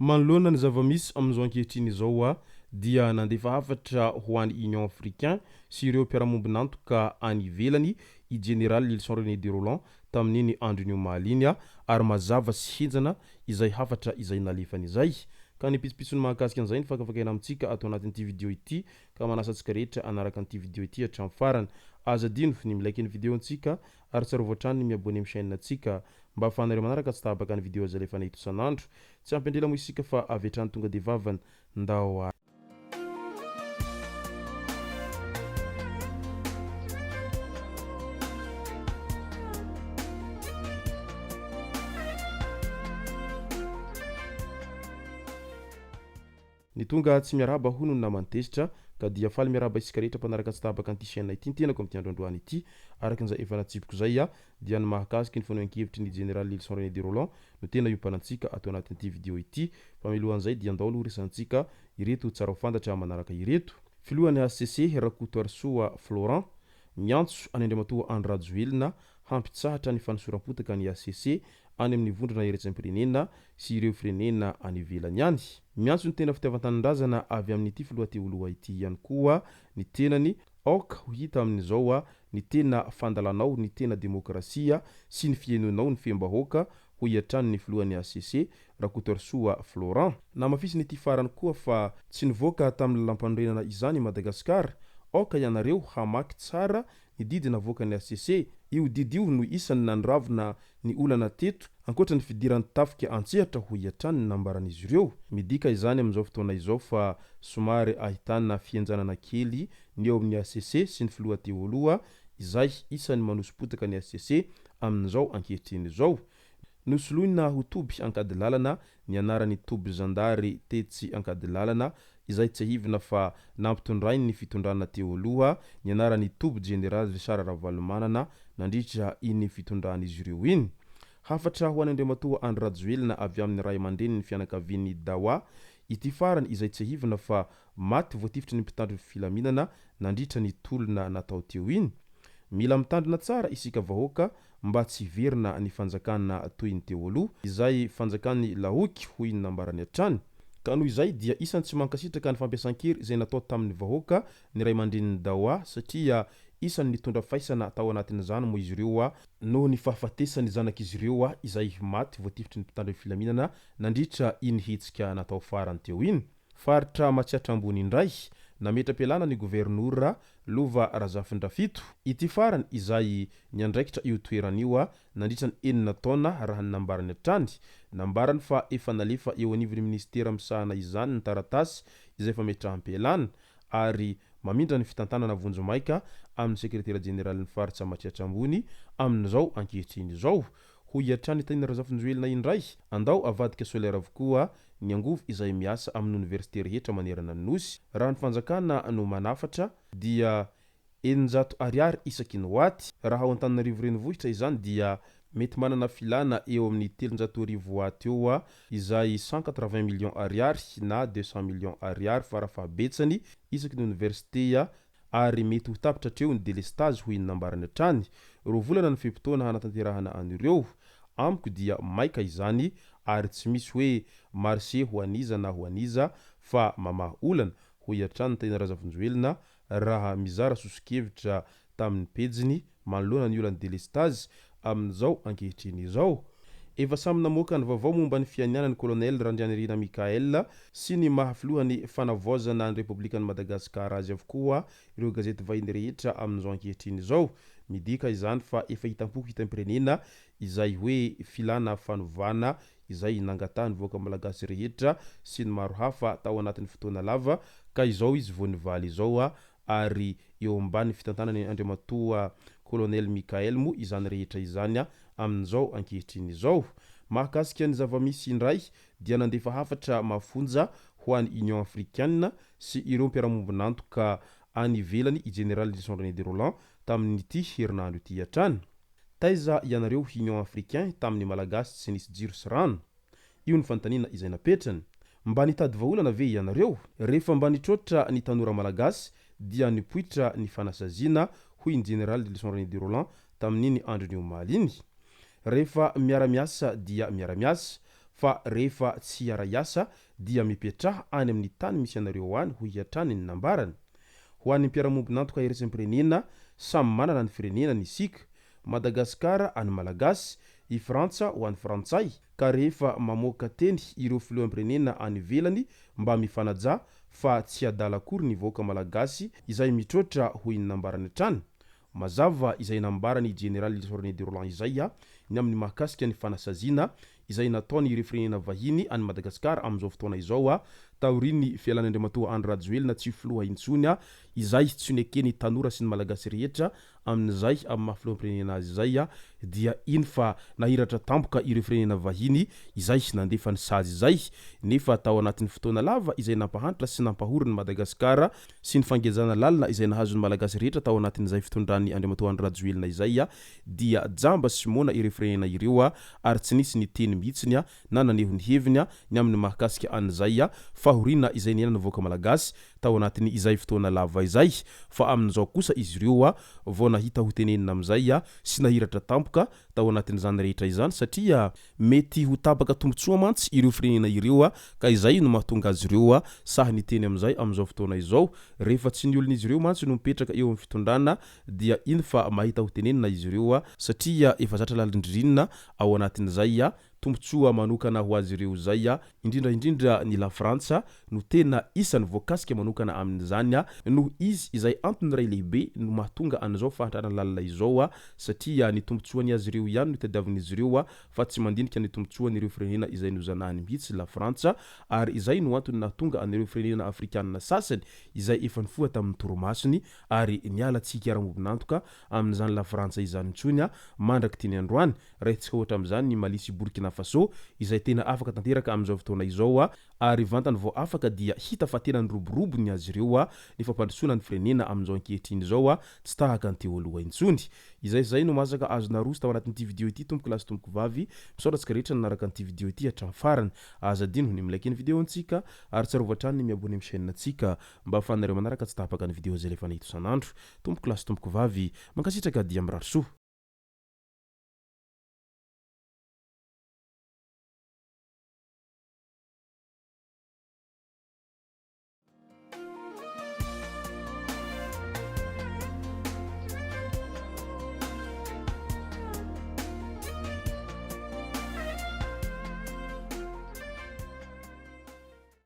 Manoloana ny zava-misy amin'izao ankehitriny izao dia nandefa hafatra ho an'ny Union Africain sy ireo mpiara-mombon'antoka any ivelany i Jeneraly Lylison René de Rolland tamin'iny andron'ny omaly iny ary mazava sy henjana izay hafatra izay nalefany izay. Ka ny pitsopitsony mahakasika an'izay no fakafakaina amintsika ato anatin'ity video ity ka manasa antsika rehetra hanaraka an'ity video ity hatramin'ny farany. Aza adino ny mi-like ny video antsika ary tsarovy hatrany ny mi-abonner amin'ny chaîne antsika mba ahafahanareo manaraka tsy tapaka ny video azo alefana eto isan'andro. Tsy ampy andrela moa isika fa avy hatrany tonga dia vavany. Ndao ary. Ny tonga tsy miarahaba hono ny naman'i Tezitra ka dia faly miarahaba isika rehetra mpanaraka tsy tapaka an'ity chaîne ity ny tenako amin'ity andro androany ity. Araka an'izay efa natsipiko izay dia ny mahakasika ny fanehoan-kevitry ny Jeneraly Lylison René de Rolland no tena iompanantsika ato anatin'ity video ity. Fa mialohan'izay dia andao aloha resahantsika ireto tsara ho fantatra manaraka ireto. Filohan'ny hcc, Rakotoarisoa Florent, miantso an'i Andriamatoa Andry Rajoelina hampitsahatra ny fanosoram-potaka ny hcc any amin'ny vondrona iraisam-pirenena sy ireo firenena any ivelany any. Miantso ny tena fitiavan-tanindrazana avy amin'ity filoha te ho loha ity ihany koa ny tenany, aoka ho hita amin'izao ny tena fandalanao ny tena demokrasia sy ny fihainoanao ny feom-bahoaka, hoy hatrany ny filohan'ny hcc, Rakotoarisoa Florent. Namafisin'ity farany koa fa tsy nivoaka tamin'ny lalàmpanorenana izany i Madagasikara, aoka ianareo hamaky tsara ny didy navoakan'ny hcc, io didy io no isan'ny nandravona ny olana teto, ankoatra ny fidiran'ny tafika an-tsehatra hoy hatrany ny nambaran'izy ireo. Midika izany amin'izao fotoana izao fa somary ahitana fihenjanana kely ny eo amin'ny hcc sy ny filoha teo aloha izay isan'ny manoso-potaka ny hcc amin'izao ankehitriny izao. Nosoloina ho toby Ankadilalana ny anaran'ny toby zandary tetsy Ankadilalana izay tsiahivina fa nampitondrain'ny fitondrana teo aloha ny anaran'ny toby Jeneraly Richard Ravalomanana nandritra iny fitondran'izy ireo iny. Hafatra ho an'Andriamatoa Andry Rajoelina avy amin'ny ray aman-drenin'ny fianakavian'ny Dawa ity farany izay tsiahivina fa maty voatifitry ny mpitandro filaminana nandritra ny tolona natao teo iny. Mila mitandrina tsara isika vahoaka mba tsy hiverina ny fanjakana toy ny teo aloha, izay fanjakan'ny laoky, hoy ny nambarany hatrany. Ka noho izay dia isan'ny tsy mankasitraka ny fampiasan-kery izay natao tamin'ny vahoaka ny ray aman-drenin'i Dawa satria isan'ny nitondra faisana tao anatin'izany moa izy ireo noho ny fahafatesan'ny zanak'izy ireo izay maty voatifitry ny mpitandro ny filaminana nandritra iny hetsika natao farany teo iny. Faritra Matsiatra Ambony indray, nametra-pialana ny governora Lova Razafindrafito. Ity farany izay niandraikitra io toerana io nandritra ny enina taona raha ny nambarany hatrany. Nambarany fa efa nalefa eo anivon'ny minisitera misahana izany ny taratasy izay fametraham-pialana ary mamindra ny fitantanana vonjimaika amin'ny sekretera jeneralin'ny faritra Matsiatra Ambony amin'izao ankehitriny izao. Hoy hatrany Tahina Razafinjoelina indray, Andao avadika solaire avokoa ny angovo izay miasa amin'ny oniversite rehetra manerana ny Nosy. Raha ny fanjakana no manafatra dia 600 ariary isaky ny watt. Raha ao Antananarivo renivohitra izany dia mety manana filana eo amin'ny 1300 watt eo izay 180 millions ariary na 200 millions ariary farafahabetsany isaky ny oniversite ary mety ho tapitra hatreo ny delestazy hoy ny nambarany hatrany. Roa volana ny fe-potoana hanatanterahana an'ireo. Amiko dia maika izany ary tsy misy hoe marché ho an'iza na ho an'iza fa mamaha olana, hoy hatrany Tahina Razafinjoelina raha mizara soso-kevitra tamin'ny pejiny manoloana ny olan'ny delestazy amin'izao ankehitriny izao. Efa samy namoaka ny vaovao momba ny fianianan'ny Kolonely Randrianirina Michaël sy ny maha filohan'ny Fanavaozana ny Repoblikan'i Madagasikara azy avokoa ireo gazety vahiny rehetra amin'izao ankehitriny izao. Midika izany fa efa hitam-poko hitam-pirenena izay hoe filana fanovana izay nangatahan'ny vahoaka malagasy rehetra sy ny maro hafa tao anatin'ny fotoana lava ka izao izy vao nivaly izao ary eo ambany fitantanany Andriamatoa Colonel Mickaël moa izany rehetra izany amin'izao ankehitriny izao. Mahakasika ny zava-misy indray dia nandefa hafatra mafonja ho an'ny Union Africaine sy ireo mpiara-mombon'antoka any ivelany i Jeneraly Lison René de Rolland tamin'ity herinandro ity hatrany. Taiza ianareo Union Africain tamin'ny Malagasy tsy nisy jiro sy rano? Io ny fanontaniana izay napetrany. Mba nitady vahaolana ve ianareo? Rehefa mba nitroatra ny tanora malagasy dia nipoitra ny fanasaziana, hoy ny jeneraly Lylison René de Rolland tamin'iny andron'ny omaly iny. Rehefa miara-miasa dia miara-miasa. fa rehefa tsy hiara-hiasa dia mipetraha any amin'ny tany misy anareo any, hoy hatrany ny nambarany. Ho an'ny mpiara-mombon'antoka iraisam-pirenena, samy manana ny firenenany isika. Madagasikara an'ny Malagasy, i Frantsa ho an'ny Frantsay, ka rehefa mamoaka teny ireo filoham-pirenena any ivelany mba mifanajà fa tsy adala akory ny vahoaka Malagasy izay mitroatra, hoy ny nambarany hatrany. Mazava izay nambaran'i Jeneraly Lylison René de Rolland izay ny amin'ny mahakasika ny fanasaziana izay nataon'ireo firenena vahiny an'i Madagasikara amin'izao fotoana izao taorian'ny fialan'i Andriamatoa Andry Rajoelina tsy ho filoha intsony izay tsy neken'ny tanora sy ny Malagasy rehetra amin'izay amin'ny maha filoham-pirenena azy izay dia iny fa nahiratra tampoka ireo firenena vahiny izay nandefa ny sazy izay nefa tao anatin'ny fotoana lava izay nampahantra sy nampahory ny Madagasikara sy ny fangejana lalina izay nahazo ny Malagasy rehetra tao anatin'izay fitondran'i Andriamatoa Andry Rajoelina izay dia jamba sy moana ireo firenena ireo ary tsy nisy niteny mihitsiny na naneho ny heviny ny amin'ny mahakasika an'izay fahoriana izay niainan'ny vahoaka Malagasy tao anatin'ny izay fotoana lava izay fa amin'izao kosa izy ireo vao nahita ho tenenina amin'izay sy nahiratra tampoka tao anatin'izany rehetra izany satria mety ho tapaka tombontsoa mantsy ireo firenena ireo ka izay no mahatonga azy ireo sahy niteny amin'izay amin'izao fotoana izao. Rehefa tsy ny olon'izy ireo mantsy no mipetraka eo amin'ny fitondrana dia iny fa mahita ho tenenina izy ireo satria efa zatra lalindririnina ao anatin'izay tombontsoa manokana ho azy ireo izay, indrindra indrindra ny Lafrantsa no tena isan'ny voakasika manokana amin'izany noho izy izay antony iray lehibe no mahatonga an'izao fahantrana lalina izao satria ny tombontsoan'ny azy ireo ihany no tadiavin'izy ireo fa tsy mandinika ny tombontsoan'ireo firenena izay nozanahany mihitsy Lafrantsa ary izay no antony nahatonga an'ireo firenena afrikanina sasany izay efa nifoha tamin'ny torimasony ary niala tsy hiara-miombon'antoka amin'izany Lafrantsa izany intsony mandrak'ity ny androany. Raisitsika ohatra amin'izany ny Mali sy Burkina Faso izay tena afaka tanteraka amin'izao fotoana izao ary vantany vao afaka dia hita fa tena niroborobo ny azy ireo ny fampandrosoana ny firenena amin'izao ankehitriny izao tsy tahaka ny teo aloha intsony. Izay izay no masaka azo naroso tao anatin'ity video ity tompoko lahy sy tompoko vavy. Misaotra antsika rehetra nanaraka an'ity video ity hatramin'ny farany. Aza adino ny mi-like ny video ntsika ary tsarovy hatrany ny mi-abonner amin'ny chaîne ntsika mba ahafahanareo manaraka tsy tapaka ny video izay alefanay eto isan'andro. Tompoko lahy sy tompoko vavy, mankasitraka dia mirary soa.